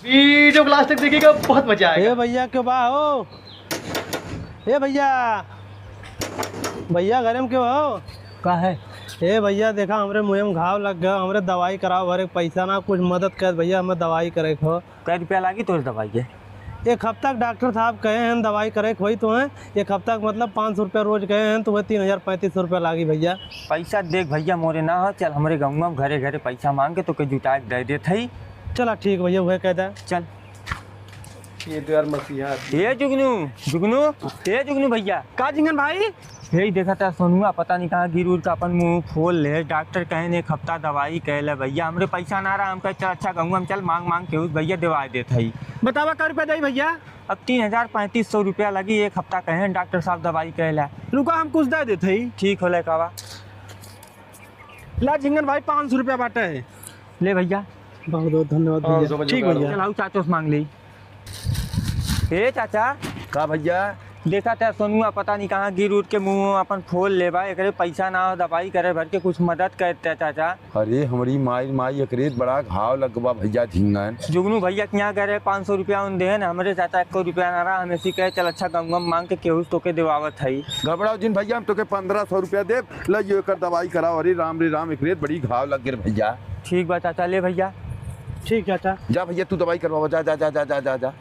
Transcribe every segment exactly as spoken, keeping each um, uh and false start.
वीडियो को लास्ट तक देखिएगा, बहुत मजा आएगा। ए भैया, के बा हो? ए भैया, भैया, घरे में के हो? का है? ए भैया, देखा, हमरे मुँहे में घाव लग गया, हमरे दवाई करावे भरे के पैसा ना, कुछ मदद कर भैया, हमें दवाई करे के हो। कै रुपया लागी तोर दवाई के? एक हफ्ता के डॉक्टर साहब कहे हैं, दवाई करे के होई तो हैं, एक हफ्ता के मतलब पाँच सौ रुपया रोज कहे हैं, तो वह तीन हजार पैंतीस सौ रुपया लागी भैया। पैसा देख भैया, मोरे ना हो, चल हमरे गउँवा में घरे घरे पैसा माँग के तोके जुटा के दे देत हई। चला ठीक भैया, वह कह दे। चल। ये तो यार मसीहा आदमी। ए जुगनू, जुगनू, ए जुगनू भैया। का झिंगन भाई? यही देखा था सोनुआ, पता नहीं कहाँ गिर उड़ के अपन मुँह फोल ले। डॉक्टर कहे ने एक हफ्ता दवाई कैले भैया, हमरे पैसा ना रहा, हम कहे चल अच्छा गउँवा में चल माँग माँग के उस भैया दवाई देत हई। बतावा का रुपया देई भैया? अब तीन हजार पैंतीस सौ रुपया लगी, एक हफ्ता कहे डॉक्टर साहब दवाई कैले। रुका हम कुछ दे देत हई। ठीक होले कावा। ला झिंगन भाई, पाँच सौ रुपया बाटे है। ले भैया। बहुत बहुत धन्यवाद भैया। ठीक भैया। चलाऊ चाचो से माँग ली। ए चाचा। का भैया? देखा था सोनुआ पता नहीं कहाँ गिर उठ के मुँह अपन फोल लेबा, एकरे पैसा ना हो दवाई करे भर के, कुछ मदद करते चाचा। अरे हमरी माई, माई एकरे बड़ा घाव लगबा भैया झिंगन। जुगनू भैया के यहाँ गए रहे, पाँच सौ रुपया उन देहन, हमरे चाचा एको रुपया ना रहा, हम ऐसी कहे चल अच्छा गउँवा में माँग के केहू से तोके देवावत हई। घबराओ जिन भैया, हम तोके पन्द्रह सौ रुपया देब, लइयो एकर दवाई कराओ। अरे राम रे राम, एकरे बड़ी घाव लग गए भैया। ठीक बा चाचा, ले भैया। ठीक चाचा। जा भैया तू दवाई करवावा, जा, जा, जा।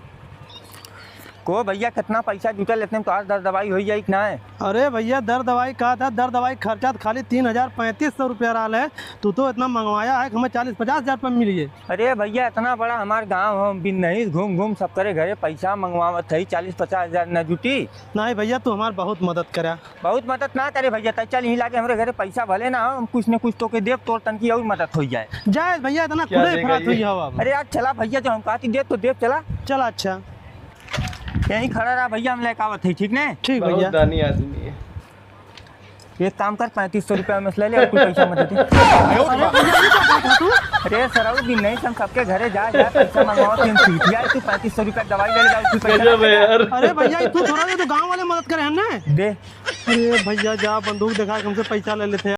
को भैया कितना पैसा जुटल, इतने में तोहार दर दवाई होई जाई कि ना? अरे भैया दर दवाई का था, दर दवाई खर्चा तो खाली तीन हजार पैंतीस सौ रुपया रहा है, तू तो इतना मंगवाया है कि हमें चालीस पचास हजार रुपया मिलिए। अरे भैया इतना बड़ा हमार गाँव हो, बिन नहीं घूम घूम सबकरे घरे पैसा मंगवावत है, चालीस पचास हजार न जुटी। नहीं भैया तू हमार बहुत मदद करा। बहुत मदद ना करे भैया, तै चल यहीं लागे हमरे घरे पैसा भले ना हो, हम कुछ न कुछ तोके देब, तोर तनकी और मदद होई जाए। जाए भैया, इतना क्या खुले देगा फरात ये? हुई हवा में। अरे यार, चला भैया, जो हम कहती देब तो देब, चला। चला, अच्छा। यहीं खड़ा रहा भैया, हम लेके आवत है, ठीक ने? ठीक बहुत भैया। दानी आदमी है। एक काम कर, पैंतीस सौ रुपया में से ले ले, और कोई पैसा मत दे। अरे भैया, ये क्या बात है तू? अरे सरऊ, दिन नहीं से हम सबके घरे जा, जा, पैसा मंगवाओ, तीन सीट यार, तू पैंतीस सौ रुपया दवाई ले ले, और कोई पैसा गजब है यार। अरे भैया, ये तू थोड़ा, ये तो गाँव वाले मदद करे हैं ना। दे। अरे भैया, जा बंदूक दिखा के हमसे पैसा ले लेते हैं।